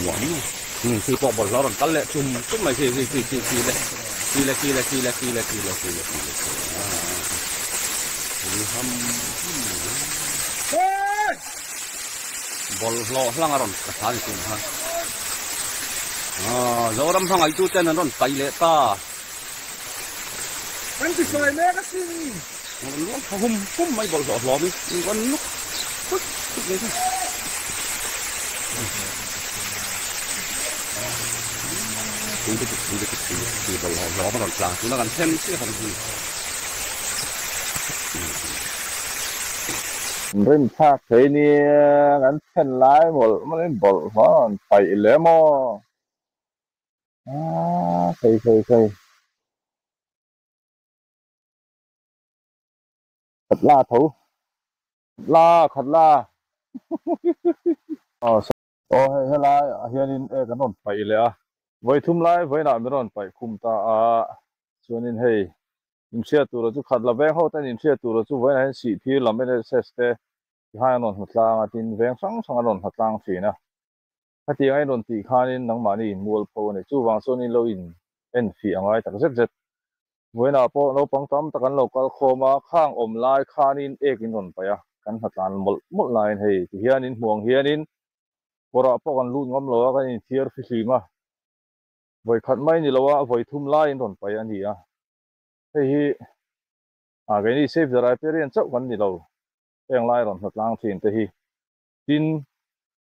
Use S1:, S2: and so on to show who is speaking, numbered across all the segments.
S1: muah muah umm khi pawh bawlhhlawh a rawn kal leh chum chum mai khi khi khi khi khi le khi le khi le khi le khi le khi le khi le khi le khi le ham hum bawlhhlawh hlang a rawn ka thla ni tun khan aw Zoram hmangaih tu ten an rawn pai leh ta.
S2: Kan ti sawi mek asin.
S1: Rawn luang tha hum hum mai bawlhhlawh hlawm i in rawn nuk thut thut mai kha. Tui lutuk tui lutuk tui lutuk tui bawlhhlawh hlawm a rawn tlang tuna kan them chiah ang hi.
S3: Rim thlak thei nia kan thlen lai mawlh mawlh in bawlhhlawh a rawn paih leh maw. Aaa thei thei thei. Khat la tho. Khat la khat la. Aw aw hei helai ah hianin ek an rawn paih leh a. Vawi thum lai vawiinah min rawn paih khum ta a. Chuanin hei inhriat tura chu khat la veng ho ten inhriat tura chu vawiinah hian sihphir lam NSS te tihai an rawn hmu tlang a tin veng hrang hrang an rawn hmu tlang thin a. Khatiang a in rawn tih khanin nangmahni in mual pho a ni. Chuvang chuan in lo in en fih a ngai tak zet zet. Vawiinah pawh naupang tam tak an lo kal khawm a, khang awm lai khanin ek in rawn paih a, kan hnatlan mawlh mawlh laiin hei ti hianin hmuang hianin kawrah pawh kan lut ngam lo a, kan inthiar fihlim a. Vawi khat mai ni lo a, vawi thum lai in rawn paih a ni a. Hei hi ah keini Save the Riparian chauh kan ni lo, heng lai rawn hnatlang thin te hi. Tin,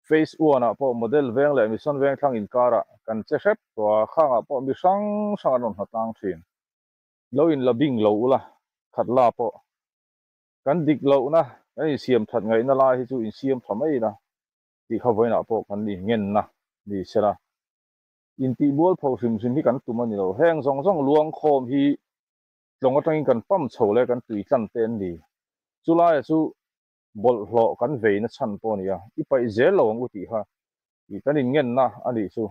S3: Phase one ah pawh model veng leh mission veng thlang inkarah kan che hrep tawh a, khangah pawh mi hrang hrang an rawn hnatlang thin. Lo in la bing lo ula, khat la pawh kan dik lohna, kan insiam that ngaihna lai hi chu insiam tha mai ila tih kha vawiinah pawh kan inngenna ni sela. Intihbual pho hrim hrim hi kan tum a ni lo. Heng zawng zawng luang khawm hi tlawng atangin kan pam chho leh kan tui tlan te an ni. Chulaia chu bawlhhlawh kan vei na chhan pawh a ni a, i paih zel lo ang u tih kha ih kan inngenna a nih chu.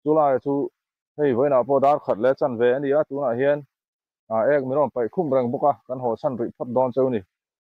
S3: Chulai chu hei vawiinah pawh dar khat leh chan ve a ni a, tunah hian ah ek min rawn paih khum reng bawk a, kan haw chhan rih phawt dawn cheu a ni.